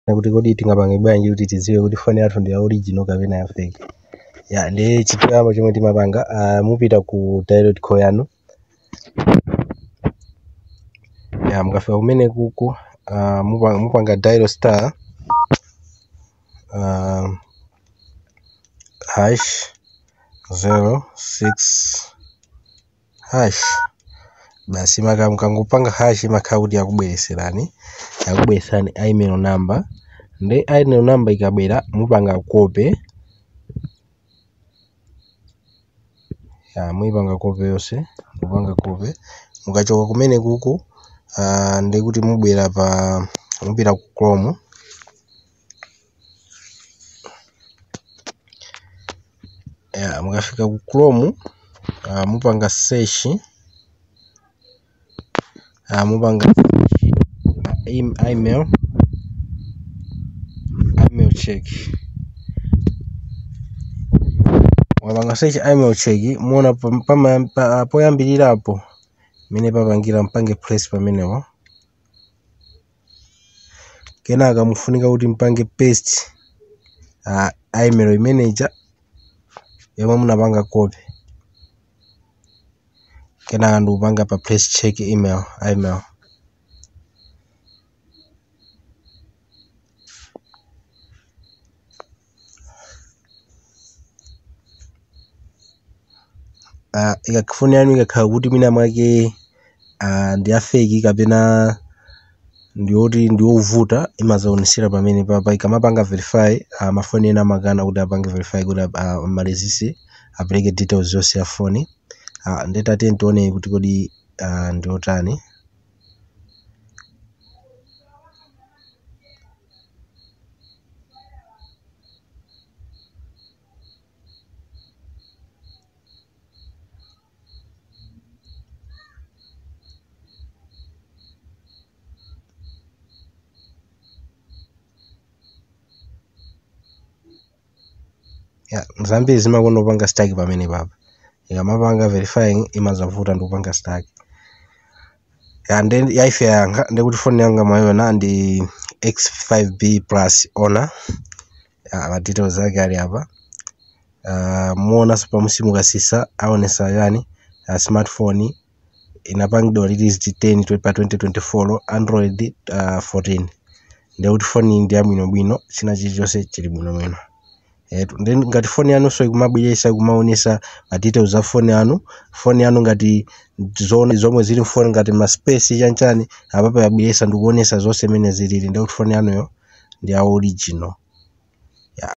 Kuti kodi tingapange bwanji kuti tidziwe kuti foni yathu ndi ya original kapena ya fake? Ya, ndi chituyambo chomwe timapanga, mupita ku dialed call yanu. Ya, mukafika kumene kuku, mupanga dial star hash 06 hash. Basi, mukangopanga hash imakhala kuti yakubwereserani email number. Ndi email number ikabwera, mupanga copy. Ya, muyipanga copy yonse, mupanga copy. Mukachoka kumene kuku, ndikuti mubwera pa, mupita ku Chrome. Ya, mukafika ku Chrome, mupanga search, mupanga email check. Mukapanga search email check, muona poyambirirapo mene papangira, mpange press pamenepo. Kenaka mufunika kuti mpange paste email imeneja yomwe munapanga copy. Kenaka ndikupanga pa press check email. Foni yanu ikakhala kuti mwina mwake ndi ya fake kapena ndiyoti ndiyovuta, imazaonesera pamene papa ikamapanga verify. Mafoni ena amakana kuti apange verify kuti amalizise, apereke details yonse ya foni. Ndetati tione kuti kodi ndiotani. Ya, zambiri zimakonda kupanga stuck pamene papa. Ikamapanga verifying imazavuta ndi kupanga stuck. Ya, ndi yaife yanga, ndikuti foni yanga mwayona ndi X5B Plus Honor. Ya, ma details ake ali apa. Muonanso pamusi mukasisa aonesa yani smartphone inapangidwa released 10 pa 2024, Android 14. Ndikuti foni ndi yabwinobwino, china chilichonse chili bwinobwino. Then ngati foni yanunso ikumabweresa, ikumaonesa ma details a foni yanu, foni yanu ngati zona zomwe zili mfoni, ngati ma space chanchani, apapo yabweresa ndikuonesa zonse imene zilili, ndikuti foni yanuyo ndi ya original.